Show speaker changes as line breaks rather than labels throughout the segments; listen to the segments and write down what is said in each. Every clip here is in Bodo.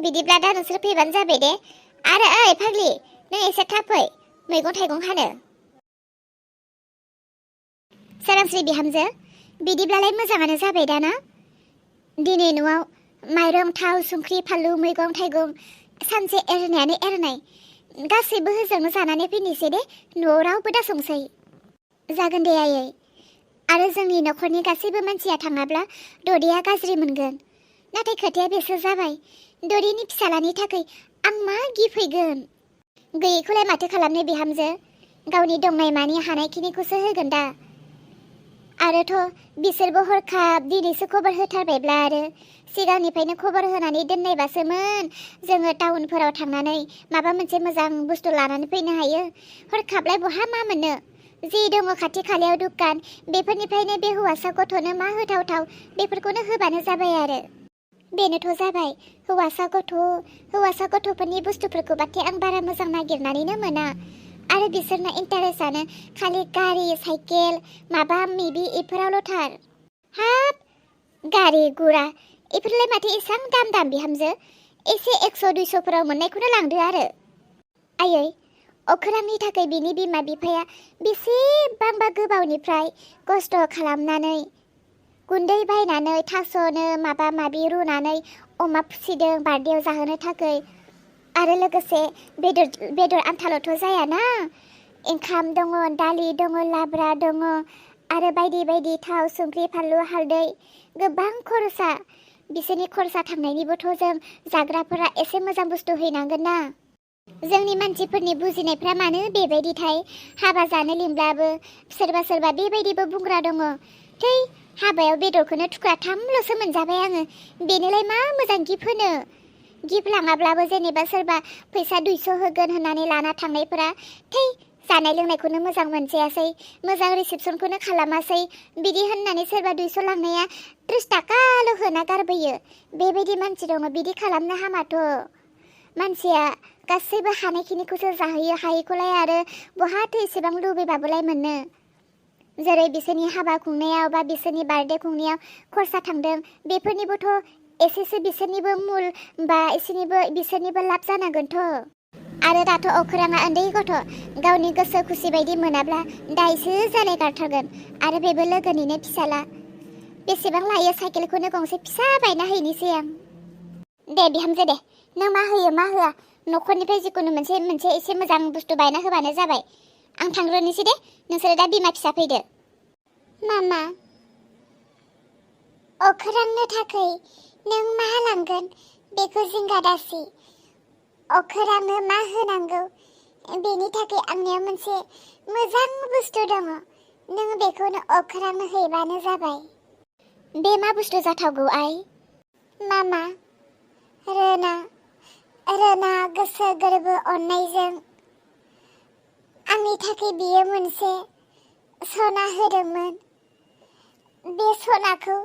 बिदिब्ला दा नोंसोर फैबानो जाबाय दे। आरो ओइ फाग्लि, नों एसे थाब फै, मैगं थाइगं हानो। सोरांस्रि बिहामजो, बिदिब्लालाय मोजाङानो जाबाय दाना। दिनै न'आव माइरं, थाव, संख्रि, फानलु, मैगं थाइगं सानसे एरनायानो एरनाय। गासैबो होजोंनो जानानै फैनोसै दे, न'आव रावबो दा संसै। जागोन दे आयै। आरो जोंनि न'खरनि गासैबो मानसिया थाङाब्ला ददेया गाज्रि मोनगोन। नाथाय खोथाया बेसो जाबाय, ददेनि फिसालानि थाखाय आं मा गिफैगोन? गैयैखौलाय माथो खालामनो बिहामजो, गावनि दंनाय मानि हानायखिनिखौसो होगोन दा। आरोथ' बिसोरबो हरखाब दिनैसो खबर होथारबायब्ला आरो सिगांनिफ्रायनो खबर होनानै दोननायबासोमोन जोङो टाउनफोराव थांनानै माबा मोनसे मोजां बुस्थु लानानै फैनो हायो। हरखाबलाय बहा मा मोनो? जि दङ खाथि खालायाव दुकान, बेफोरनिफ्रायनो बे हौवासा गथ'नो मा होथावथाव बेफोरखौनो होबानो जाबाय आरो। बेनोथ' जाबाय, हौवासा गथ'फोरनि बुस्थुफोरखौ बाथाय आं बारा मोजां नागिरनानैनो मोना। आरो बिसोरना इन्टारेस्टआनो खालि गारि, साइकेल, माबा मिबि इफोरावल'थार। हाब, गारि गुरा इफोरलाय माथो एसां दाम बिहामजो? एसे 100-200 मोननायखौनो लांदो आरो। आयै, अखोरांनि थाखाय बिनि बिमा बिफाया बेसेबांबा गोबावनिफ्राय खस्थ' खालामनानै गुन्दै बायनानै थास'नो माबा माबि रुनानै अमा फिसिदों बार्थडेआव जाहोनो थाखाय। आरो लोगोसे बेदर आन्थाल'थ' जायाना, ओंखाम दङ, दालि दङ, लाब्रा दङ, आरो बायदि बायदि थाव, संख्रि, फानलु, हालदै, गोबां खरसा। बिसोरनि खरसा थांनायनिबोथ' जों जाग्राफोरा एसे मोजां बुस्थु हैनांगोन ना। जोंनि मानसिफोरनि बुजिनायफ्रा मानो बेबायदिथाय? हाबा जानो लिंब्लाबो सोरबा बेबायदिबो बुंग्रा दङ। थै, हाबायाव बेदरखौनो थुख्रा 3ल'सो मोनजाबाय आङो, बेनोलाय मा मोजां गिफ्ट होनो? गिफ्ट लाङाब्लाबो जेनेबा सोरबा फैसा 200 होगोन होननानै लाना थांनायफोरा थै, जानाय लोंनायखौनो मोजां मोनजायासै, मोजां रिसेपसनखौनो खालामासै, बिदि होननानै सोरबा 200 लांनाया 30 थाखाल' होना गारबोयो। बेबायदि मानसि दङ, बिदि खालामनो हामाथ'। मानसिया गासैबो हानायखिनिखौसो जाहोयो, हायैखौलाय आरो बहाथो एसेबां लुबैबाबोलाय मोननो। जेरै बिसोरनि हाबा खुंनायाव बा बिसोरनि बार्थडे खुंनायाव खरसा थांदों, बेफोरनिबोथ' एसेसो बिसोरनिबो मुल बा बिसोरनिबो लाब जानांगोनथ'। आरो दाथ' अखोराङा उन्दै गथ', गावनि गोसो खुसि बायदि मोनाब्ला दायसो जालायगारथारगोन। आरो बेबो लोगोनिनो फिसाला। बेसेबां लायो साइकेलखौनो गंसे फिसा बायना हैनोसै आं। दे बिहामजो दे, नों मा होयो मा होआ, न'खरनिफ्राय जिखुनु मोनसे एसे मोजां बुस्थु बायना होबानो जाबाय। आं थांग्रोनोसै दे, नोंसोरो दा बिमा फिसा फैदो। मामा, अखोरांनो थाखाय नों मा लांगोन बेखौ जिंगा दासि। अखोरांनो मा होनांगौ बेनि थाखाय आंनियाव मोनसे मोजां बुस्थु दङ। नों बेखौनो अखोरांनो हैबानो जाबाय। बे मा बुस्थु जाथावगौ आइ? मामा, रोना गोसो गोरबो अननायजों आंनि थाखाय बियो मोनसे सना होदोंमोन। बे सनाखौ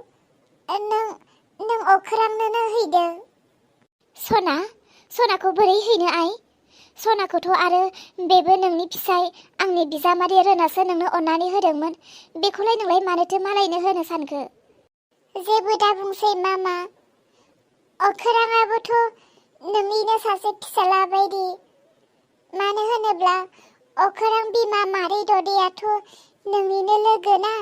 नों अखोरांनोनो हैदो। सनाखौ बोरै हैनो आइ? सनाखौथ' आरो बेबो नोंनि फिसाय, आंनि बिजामादै रोनासो नोंनो अननानै होदोंमोन। बेखौलाय नोंलाय मानोथो मालायनो होनो सानखो? जेबो दा बुंसै मामा, अखोराङाबोथ' नोंनिनो सासे फिसाला बायदि। मानो होनोब्ला अखोरां बिमा मादै ददेयाथ' नोंनिनो लोगो ना।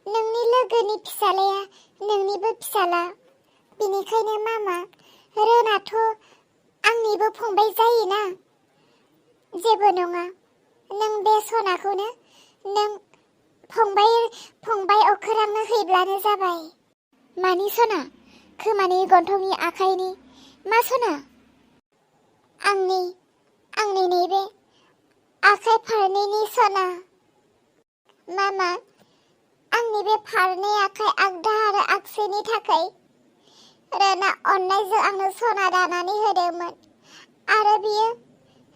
नोंनि लोगोनि फिसालाया नोंनिबो फिसाला। बेनिखायनो मामा, रोनाथ' आंनिबो फंबाय जायोना। जेबो नङा, नों बे सनाखौनो नों फंबाय अखोरांनो हैब्लानो जाबाय। मानि सना? खोमानि, गन्थंनि, आखाइनि मा सना? आंनि नैबे आखाइ फारनैनि सना। मामा, आंनि बे फारनै आखाइ आगदा आरो आगसिनि थाखाय रोना अननायजों आंनो सना दानानै होदोंमोन। आरो बियो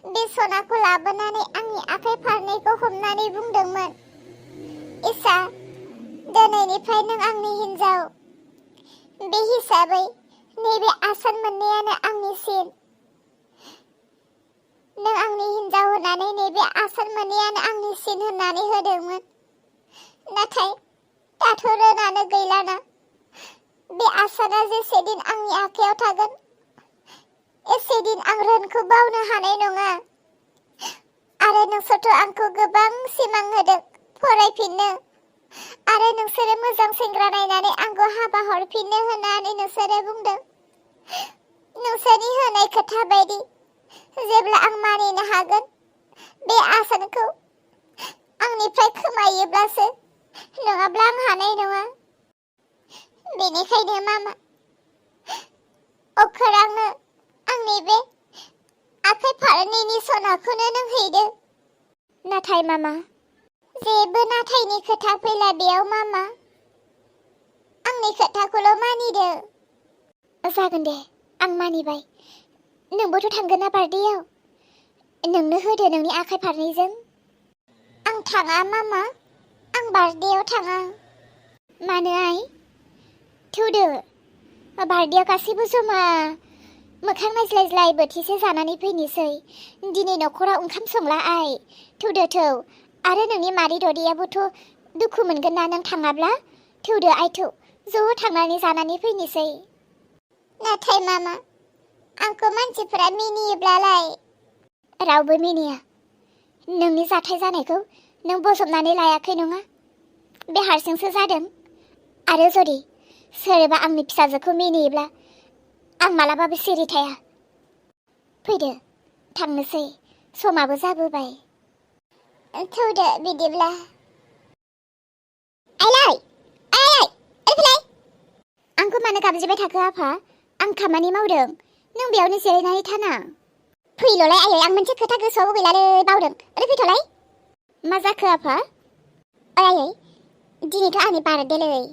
बे सनाखौ लाबोनानै आंनि आखाइ फारनैखौ हमनानै बुंदोंमोन, इसा, दिनैनिफ्राय नों आंनि हिन्जाव। बे हिसाबै नैबे आसान मोननायानो आंनिसिन। नों आंनि हिन्जाव होननानै नैबे आसान मोननायानो आंनिसिन होननानै होदोंमोन। नाथाय दाथ' रोनानो गैलाना। बे आसाना जेसे दिन आंनि आखायाव थागोन एसे दिन आं रोनखौ बावनो हानाय नङा। आरो नोंसोरथ' आंखौ गोबां सिमां होदों फरायफिननो। आरो नोंसोरो मोजां सेंग्रा नायनानै आंखौ हाबा हरफिननो होननानै नोंसोरो बुंदों। नोंसोरनि होनाय खोथा बायदि जेब्ला आं मानिनो हागोन बे आसानखौ आंनिफ्राय खोमायोब्लासो, नङाब्ला आं हानाय नङा। बेनिखायनो मामा, अखोरांनो आंनि बे आखाइ फारनैनि सनाखौनो नों हैदो। नाथाय मामा, जेबो नाथायनि खोथा फैला बेयाव मामा। आंनि खोथाखौल' मानिदो। जागोन दे, आं मानिबाय। नोंबोथ' थांगोन ना बार्थडेआव? नोंनो होदो नोंनि आखाइ फारनैजों। आं थाङा मामा, आं बार्थडेआव थाङा। मानो आइ? थौदो, बार्थडेआव गासैबो जमा मोखां नायज्लायज्लाय बोथिसे जानानै फैनोसै। दिनै न'खराव ओंखाम संला आइ। थौदो थौ। आरो नोंनि मादै ददेयाबोथ' दुखु मोनगोन ना नों थाङाब्ला। थौदो आइ थौ, ज' थांनानै जानानै फैनोसै। नाथाय मामा, आंखौ मानसिफोरा मिनियोब्लालाय? रावबो मिनिया। नोंनि जाथाय जानायखौ नों बजबनानै लायाखै नङा, बे हारसिंसो जादों। आरो जुदि सोरबा आंनि फिसाजोखौ मिनियोब्ला आं मालाबाबो सिरि थाया। फैदो, थांनोसै, समाबो जाबोबाय। थौदो बिदिब्ला। आइलाय, आइलाय, ओरै फैलाय। आंखौ मानो गाबज्रिबाय थाखो आफा? आं खामानि मावदों, नों बेयावनो जिरायनानै थाना। फैल'लाय आयै, आं मोनसे खोथा गोसोआव गैलालै, बावदों। ओरै फैथ'लाय। मा जाखो आफा? आयै, दिनैथ' आंनि बार्थडेलै।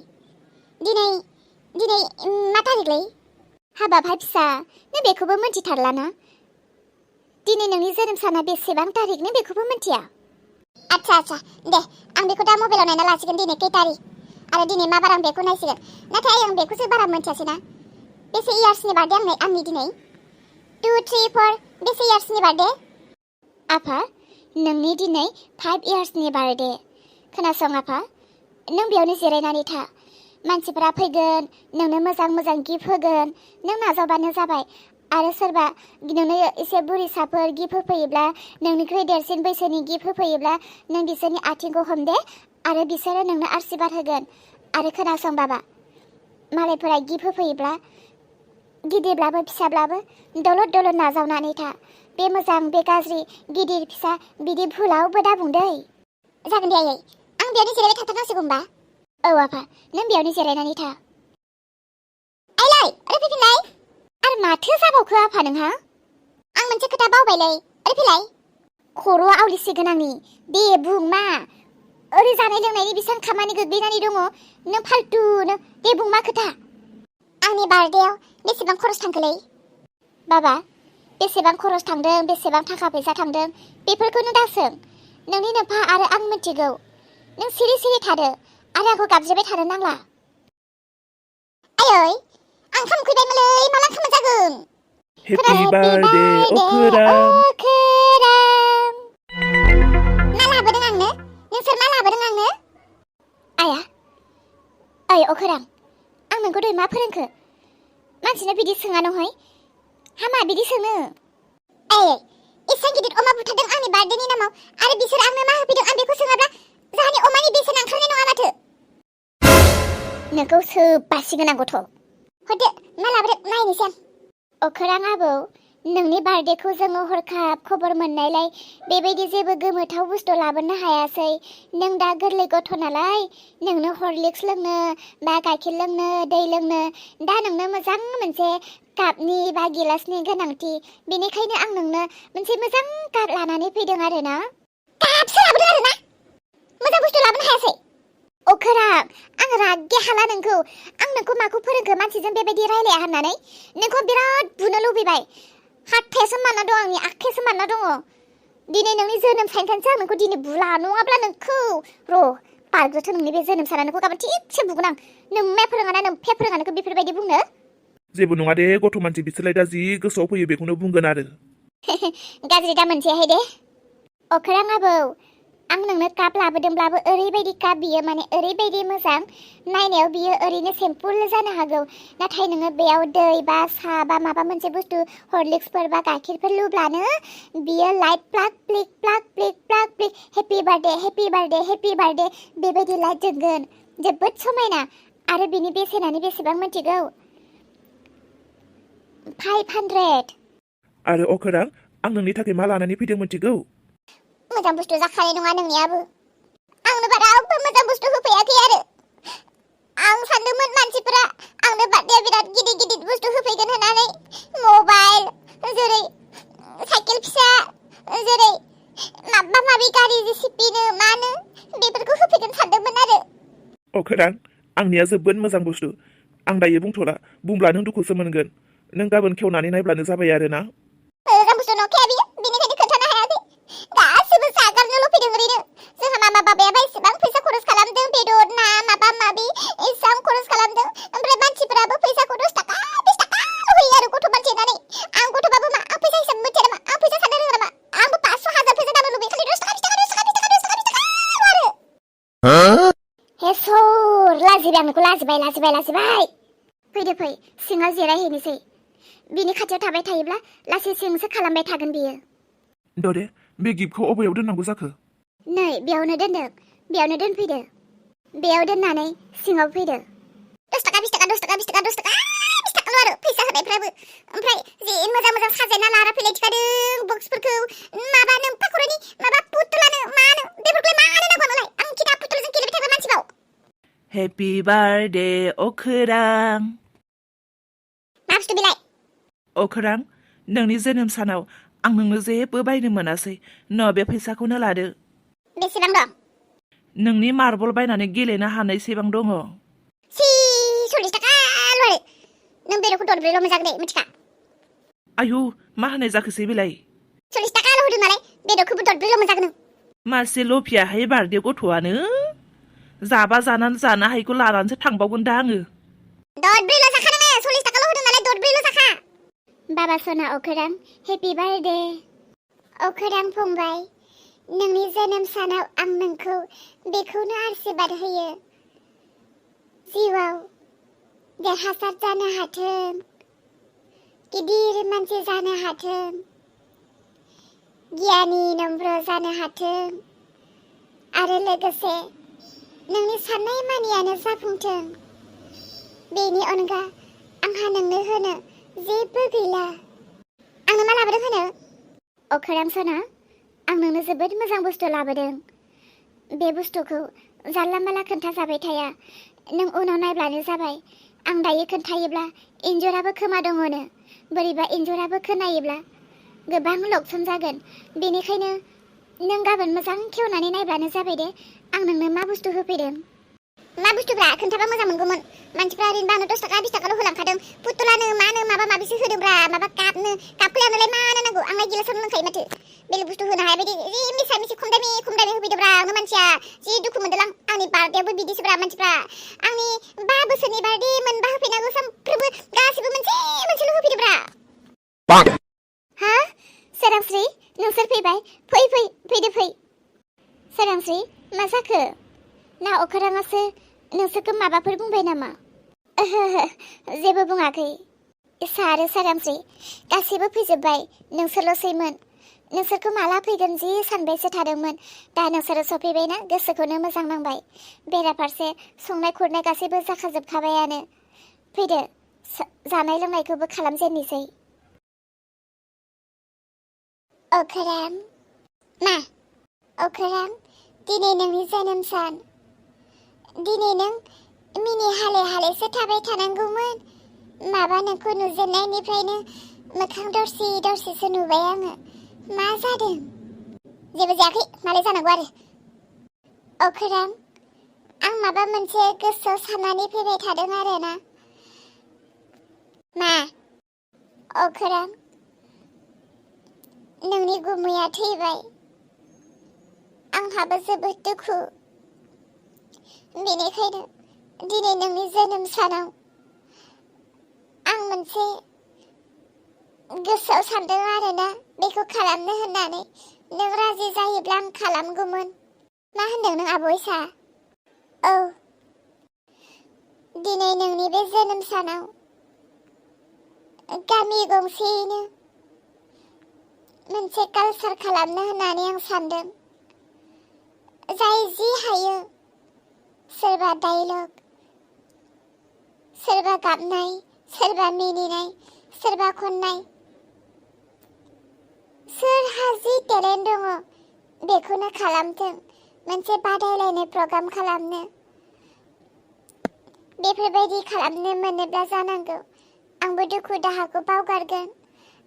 दिनै मा तारिखलै? हाबाब हाय फिसा, नों बेखौबो मिन्थिथारलाना? दिनै नोंनि जोनोम साना बेसेबां तारिख नों बेखौबो मिन्थिया? आच्छा, दे, आं बेखौ दा मबाइलाव नायना लासिगोन दिनै खै तारिख। आरो दिनै मा बार आं बेखौ नायसिगोन। नाथाय आं बेखौसो बारा मिन्थियासैना। बेसे इयार्सनि बार्थडे आंनि दिनै? 2, 3, 4 बेसे इयार्सनि बार्थडे? आफा, नोंनि दिनै 5 इयार्सनि बार्थडे। खोनासं आफा, नों बेयावनो जिरायनानै था। मानसिफोरा फैगोन, नोंनो मोजां मोजां गिफ्ट होगोन, नों नाजावबानो जाबाय। आरो सोरबा नोंनो एसे बुरिसाफोर गिफ्ट होफैयोब्ला, नोंनिख्रुइ देरसिन बैसोनि गिफ्ट होफैयोब्ला नों बिसोरनि आथिंखौ हमदे आरो बिसोरो नोंनो आशीर्बाद होगोन। आरो खोनासं बाबा, मालायफोरा गिफ्ट होफैयोब्ला गिदिरब्लाबो फिसाब्लाबो दलद दलद नाजावनानै था। बे मोजां बे गाज्रि, गिदिर फिसा बिदि भुलावबो दाबुंदै। जागोन दे आयै, आं बेयावनो जिरायबाय थाथारनांसिगौ होनबा? औ आफा, नों बेयावनो जिरायनानै था। आइलाय, ओरै फैफिनलाय। आरो माथो जाबावखो आफा नोंहा? आं मोनसे खोथा बावबायलै, ओरै फैलाय। खर'आ आवलिसिगोन आंनि। दे बुं मा? ओरै जानाय लोंनायनि बेसेबां खामानि गोग्लैनानै दङ, नों फाल्थुनो। दे बुं मा खोथा? आंनि बार्थडेआव बेसेबां खरस थांखोलै? बाबा, बेसेबां खरस थांदों, बेसेबां थाखा फैसा थांदों, बेफोरखौनो दासों। नोंनि नोफा आरो आं मिथिगौ। नों सिरि सिरि थादो आरो आंखौ गाबज्रिबाय थानो नांला। आयै, आं ओंखाम उखैबायमोनलै, माला ओंखाम मोनजागोन?
हेपि बार्थडे
अखोरां।
अखोरां।
मा लाबोदों आंनो? नोंसोर मा लाबोदों आंनो? आया, ओइ अखोरां, आं नोंखौ दहाय मा फोरोंखो? मानसिनो बिदि सोङा नहय। हामा बिदि सोङो। आयै, एसां गिदिर अमा बुथारदों आंनि बार्थडेनि नामाव, आरो बिसोर आंनो मा होफैदों आं बेखौ सोङाब्ला जाहानि अमानि बेसेना ओंखारनाय नङा माथो। नोंखौ सोबासिगोन आं गथ'। हरदो, मा लाबोदों नायनोसै आं। अखोरां आबौ, नोंनि बार्थडेखौ जोङो हरखाब खबर मोननायलाय बेबायदि जेबो गोमोथाव बुस्थु लाबोनो हायासै। नों दा गोरलै गथ' नालाय, नोंनो हरलिक्स लोंनो बा गाइखेर लोंनो, दै लोंनो दा नोंनो मोजां मोनसे कापनि बा गिलासनि गोनांथि। बेनिखायनो आं नोंनो मोनसे मोजां काप लानानै फैदों आरोना। कापसो लाबोदों आरोना? मोजां बुस्थु लाबोनो हायासै? अखोरां, आं रागे हाला नोंखौ। आं नोंखौ माखौ फोरोंखो मानसिजों बेबायदि रायलाया होननानै? नोंखौ बिराद बुनो लुबैबाय। हाथायासो मानना दं आंनि, आखायासो मानना दङ। दिनै नोंनि जोनोम सानखालिसो आं नोंखौ दिनै बुला, नङाब्ला नोंखौ बारग्रोथों नोंनि बे जोनोम साना, नोंखौ गाबोन थिगसे बुगोन आं। नोम्माया फोरोङाना नोम्फाया फोरोङा नोंखौ बेफोरबायदि बुंनो?
जेबो नङा दे गथ' मानसि, बिसोरलाय दा जि गोसोआव फैयो बेखौनो बुंगोन आरो।
गाज्रि दा मोनसेहाय दे। अखोरां आबौ, आं नोंनो काप लाबोदोंब्लाबो ओरैबायदि काप बियो माने ओरैबायदि मोजां नायनायाव बियो ओरैनो सिम्पोल जानो हागौ नाथाय नोङो बेयाव दै बा साहा बा माबा मोनसे बुस्थु हरलिक्सफोर बा गाइखेरफोर लुब्लानो बियो लाइट प्लाक प्लिक प्लाक प्लिक प्लाक प्लिक happy birthday happy birthday happy birthday बेबायदि लाइट जोंगोन जोबोद समायना आरो बिनि बेसेनानो बेसेबां मिथिगौ 500
आरो अखोरां आं नोंनि थाखाय मा लानानै फैदों मिथिगौ
मोजां बुस्थु जाखानाय नङा नोंनियाबो आंनो रावबो मोजां बुस्थु होफैयाखै आरो आं सानदोंमोन मानसिफोरा आंनो बार्थडेयाव बिराद गिदिर गिदिर बुस्थु होफैगोन होननानै मबाइल जेरै साइकेल फिसा जेरै माबा माबि गारि जेसिपिनो मानो बेफोरखौ होफैगोन सानदोंमोन आरो
अखोरां आंनिया जोबोद मोजां बुस्थु आं दायो बुंथ'ला बुंब्ला नों दुखुसो मोनगोन नों गाबोन खेवनानै नायब्लानो जाबाय आरो ना
मोजां बुस्थु नंखाया बियो बेनिखायनो खोन्थानो हायाखै गासिबो जागारनोल' फैदों ओरैनो जोंहा मामा बाबायाबा एसेबां फैसा खरस खालामदों बेदर ना माबा माबि एसेबां खरस खालामदों ओमफ्राय मानसिफोराबो फैसाखौ 10 थाखा 20 थाखा होयो आरो गथ' मानसि होननानै आं गथ'बाबो मा आं फैसा हिसाब मिथिया नामा आं फैसा साननो रोङा नामा आंबो 500,000 फैसा दानो लुबैयो खालि 10 थाखा 20 थाखा 10 थाखा 20 थाखा 10 थाखा 20 थाखा आरो हे सर लाजिबाय आं नोंखौ लाजिबाय फैदो फै सिङाव जिरायहैनोसै बिनि खाथियाव थाबाय थायोब्ला लासै सिंसो खालामबाय थागोन बियो
दरे बे गिफ्टखौ अबेयाव दोननांगौ जाखो
नै बेयावनो दोनदों बेयावनो दोनफैदो बेयाव दोननानै सिङाव फैदो 10 थाखा 20 थाखा 10 थाखा 20 थाखा 10 थाखा 20 थाखाल' आरो फैसा होनायफ्राबो ओमफ्राय जि मोजां मोजां साजायना लाना फैलाय थिखादों बक्सफोरखौ माबा नों पाखुरानि माबा पुतुलानो मानो बेफोरखौलाय मानो नांगौ आंनोलाय आं खिथा पुतुलाजों गेलेबाय थाग्रा मानसिबाव
हेपि बार्थडे अखोरां
मा बुस्थु बिलाय
अखोरां नोंनि जोनोम सानाव आं नोंनो जेबो बायनो मोनासै न बे फैसाखौनो लादो
बेसेबां दं
नोंनि मार्बल बायनानै गेलेनो हानायसेबां दङ
40 थाखाल' आरो नों बेदरखौ दरब्रैल' मोनजागोन दे मिथिखा
आयु मा होनाय जाखोसै बेलाय
40 थाखाल' होदों नालाय बेदरखौबो दरब्रैल' मोनजागोन नों
मासे लफियाहाय बार्थडे गथ'आनो जाबा जानानै जानो हायैखौ लानानैसो थांबावगोन दा आङो
दरब्रैल' जाखा नोङो 40 थाखाल' होदों नालाय दरब्रैल' जाखा बाबा सना अखोरां हेपि बार्थडे अखोरां फंबाय नोंनि जोनोम सानाव आं नोंखौ बेखौनो आशीर्बाद होयो जिउआव देरहासार जानो हाथों गिदिर मानसि जानो हाथों गियानि नम्र जानो हाथों आरो लोगोसे नोंनि साननाय मानियानो जाफुंथों बेनि अनगा आंहा नोंनो होनो जेबो गैला आंनो मा लाबोदों होनो अखोरां सना आं नोंनो जोबोद मोजां बुस्थु लाबोदों बे बुस्थुखौ जानला माला खोन्थाजाबाय थाया नों उनाव नायब्लानो जाबाय आं दायो खोन्थायोब्ला एन्जराबो खोमा दङनो बोरैबा एन्जराबो खोनायोब्ला गोबां लकसन जागोन बेनिखायनो नों गाबोन मोजां खेवनानै नायब्लानो जाबाय दे आं नोंनो मा बुस्थु होफैदों मा बुस्थुब्रा खोन्थाबा मोजां मोनगौमोन मानसिफ्रा ओरैनो आंनो 10 थाखा 20 थाखाल' होलांखादों पुतुलानो मानो माबा माबिसो होदोंब्रा माबा कापखौलाय आंनोलाय मानो नांगौ आंलाय गिलासावनो लोंखायो माथो बेलेग बुस्थु होनो हाया बायदि जि मिसा मिसि खम दामि होफैदोंब्रा आंनो मानसिया जि दुखु मोनदों आंनि बार्थडेयावबो बिदिसोब्रा मानसिफ्रा आंनि 5 बोसोरनि बार्थडे मोनबा होफैनांगौ सानफ्रोमबो गासिबो मोनसेल' होफैदोब्रा हा सोरांस्रि नोंसोर फैबाय फैदो फै सोरांस्रि मा जाखो ना अखोराङासो नोंसोरखौ माबाफोर बुंबाय नामा ओहो जेबो बुङाखै सार सोरांस्रि गासैबो फैजोब्बाय नोंसोरल'सैमोन नोंसोरखौ माला फैगोन जि सानबायसो थादोंमोन दा नोंसोरो सफैबायना गोसोखौनो मोजां नांबाय बेराफारसे संनाय खुरनाय गासैबो जाखाजोबखाबायानो फैदो जानाय लोंनायखौबो खालामजेननोसै अखोरां मा अखोरां दिनै नोंनि जोनोम सान दिनै नों मिनि हाले हालेसो थाबाय थानांगौमोन माबा नोंखौ नुजेननायनिफ्रायनो मोखां दरसेसो नुबाय आङो मा जादों जेबो जायाखै मालाय जानांगौ आरो अखोरां आं माबा मोनसे गोसोआव साननानै फैबाय थादों आरोना मा अखोरां नोंनि गुमैया थैबाय आंहाबो जोबोद दुखु बेनिखायनो दिनै नोंनि जोनोम सानाव आं मोनसे गोसोआव सानदों आरोना बेखौ खालामनो होननानै नों राजि जायोब्ला आं खालामगौमोन मा होनदों नों आब' इसा? औ, दिनै नोंनि बे जोनोम सानाव गामि गंसेयैनो मोनसे कालचार खालामनो होननानै आं सानदों। जाय जि हायो, सोरबा डायलग, सोरबा गाबनाय, सोरबा मिनिनाय, सोरबा खननाय, सोरहा जि टेलेन्ट दङ बेखौनो खालामथों, मोनसे बादायलायनाय प्रग्राम खालामनो। बेफोरबायदि खालामनो मोनोब्ला जानांगौ आंबो दुखु दाहाखौ बावगारगोन।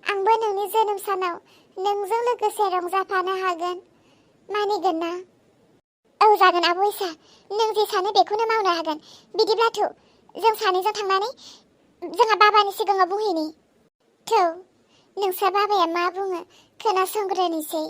आंबो नोंनि जोनोम सानाव नोंजों लोगोसे रंजाफानो हागोन। मानिगोन ना? औ जागोन आब' इसा, नों जे सानो बेखौनो मावनो हागोन। बिदिब्लाथ' जों सानैजों थांनानै जोंहा बाबानि सिगाङाव बुंहैनि। थौ, नोंसा बाबाया मा बुङो खोनासंग्रोनोसै।